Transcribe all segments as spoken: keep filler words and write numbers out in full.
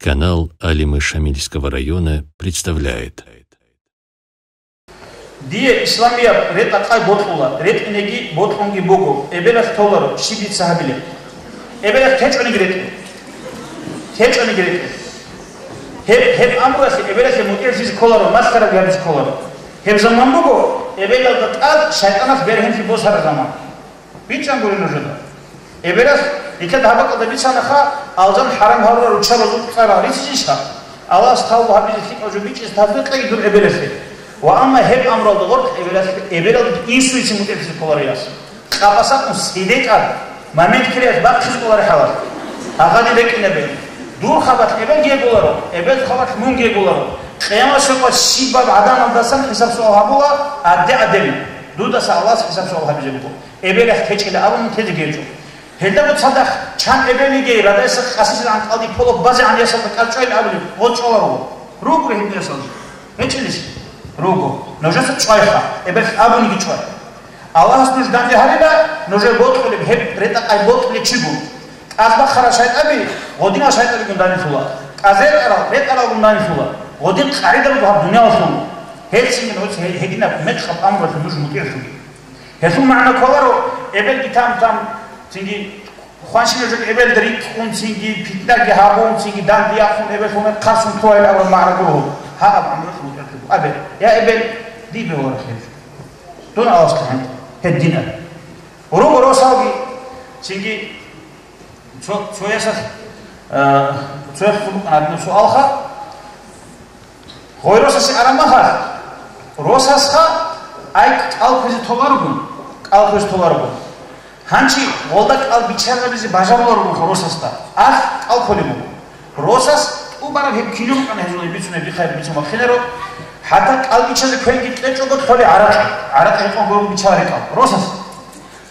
Канал Алимы Шамильского района представляет. Дие исламияб ретӀа-къай бокьула, ретӀинеги бокьунги буго, эбелалъ толаро, щиб дица гьабилеб? Эбелалъ течӀониги ретӀе. ТечӀониги ретӀе. Гьеб, гьеб амруялъе эбелалъе мутӀигӀлъизе кколаро, малъарабги гьабизе кколаро. Гьеб заман буго, эбелалда тӀад шайтӀаналъ бергьенлъи босараб заман. БичӀчӀан гури нужеда. Эбелалъ, нилъеда гьаб бакӀалда бицанаха, алжан хӀарам гьарурал руччабазул цӀарал рицинищха? Аллагьас тавба гьабизе лъикӀал жо бичӀчӀизе тадбикъеги дур эбелалъе. Ва амма гьеб амралда гъоркь эбелалъ, эбелалда инсуецин мутӀигӀлъизе кколаро яс. Къапасакъун сидекӀад, момент киреялъ бахъизе кколаро хӀалалъ. Агъади рекӀинабе. Дур хабалъ эбелги гьегуларо, эбел хабалъ мунги гьегуларо. Къиямасеб къо щибаб гӀаданалдасан хӀисаб-суал гьабула, гӀадде-гӀаддеби. Дудаса Аллагьас хӀисаб-суал гьабизе буго. Эбелалъ течӀила абун тезе гьечӀо. Гьелдаго цадахъ чан эбел йигей, радайса къасизе анкъалде поло базегӀан ясалда кӀал чӀвайин абулеб, гъо чӀваларо. Ругури гьеб ясалда? ГьечӀелищ? Руго. Нужеца чӀвайха, эбелалъ абуниги чӀвай. Аллагьас нуж данде гьарила, нужер бокьулеб гьеб ретӀа-къай бокьулев чигун. КӀаз бахъарал шайтӀаби гъодинал шайтӀабигун данделъула, кӀаз ретӀарал ретӀаралгун данделъула, гъодин къагӀида буго гьаб дуниялалъул. Гьелцинги нуж гье-, гьединаб мекъаб амралъе нуж мутӀигӀлъуге. Гьелъул магӀна кколаро, эбелги там-там, цинги хванщина жо эбелда рикӀкӀун, цинги питнаги гьабун, цинги данде яхъун, эбелалъул мекъ хъарсун лъугьайилан абураб магӀна гуро. Гьаб амралъ мутӀигӀлъуго абе, я эбел, дибе варахъ гьеб. Дун Аллагьасда гьанкӀ, гьединаб. Руго росалги, цинги цо-, цоясалъ, э, цоясалъ букӀана гьадинаб суалха. Гъой росасе араб мехалъ, росасха ай кӀал кквезе толарогун, кӀал кквезе толарогун. Гьанчи гъолда кӀал биччарабизе бажаруларогунха росасда, ахӀ кӀал кколеб буго. Росас тӀубараб гьеб кино букӀана гьезул бицунеб бихъаяб бицун вахъинараб, хӀатта кӀал биччазе квенги кьечӀого кколей гӀаракь, гӀаракь гьекъон гурого биччаларей кӀал. Росас.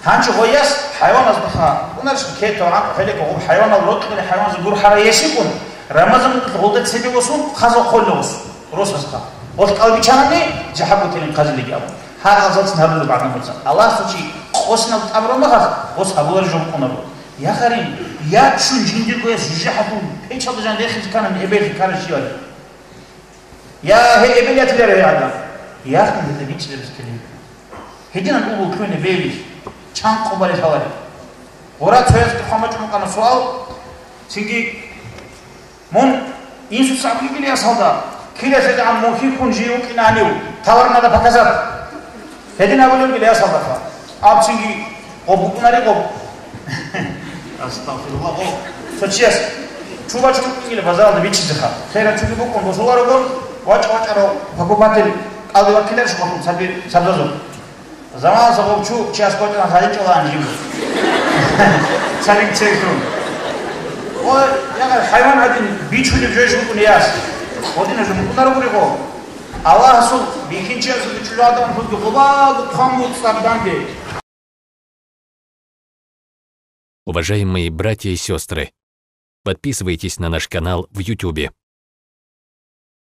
Гьанчи гъой яс хӀайваназдаха букӀунарищ, кетав, гӀакъу, хӀелеко гъуб хӀайванал рокьулей хӀайваназда гурхӀарай ясикӀун, Рамазан мукӀуялъ гъолда цебе восун, хъаза хъолла восун, росасха. Гъолъ кӀал бичанани, жахӀа гутилин хъазилиги абун. Гьагъазалцин гьарулеб гӀадамаца. Аллагьасда чи къосинал тӀамураб мехалъ, къос гьабулареб жо букӀунаро. Я гъарин, я чун жиндирго яс жужахӀалъул печалда жан рехизе кканани эбелги ккарай щивали. Я гье эбел ятиларо гье гӀадан. Яхъин гьелда бичӀчӀилеб ккелин. Гьединан угул кквене бегьилищ, чан къо балел гьалареб. Гъура цоясда хъван бачӀун букӀана суал, цинги мун инсуца абулеб буго ясалда, килалъе дагӀан мун хьихьун жив вукӀина гьанив, товар надо показать. Гьедин абулеб буго ясалдаха. Аб цинги гъоб букӀунари гъоб. Астагъфируллагь, гъоб. Цо чияс чу бачун вукӀингила базаралда биччизеха. Херан чуги букӀун босуларогун, вачӀа-вачӀарав покупатель кӀалдиваккиларищ гъолъул цаби-, цабзазул? Заманалъ гъов чу чияс кӀочӀаран гьаричӀолаан жиб. Царин церхьун. О, я, хӀайван гӀадин бичулеб жойищ букӀунеб яс. Гъодинаб жо букӀунарогури гъо. Аллагьасул бихьинчиясул чӀужугӀадан хӀуги гъобаго хъван буцӀцӀар данде. Уважаемые братья и сестры, подписывайтесь на наш канал в Ютубе.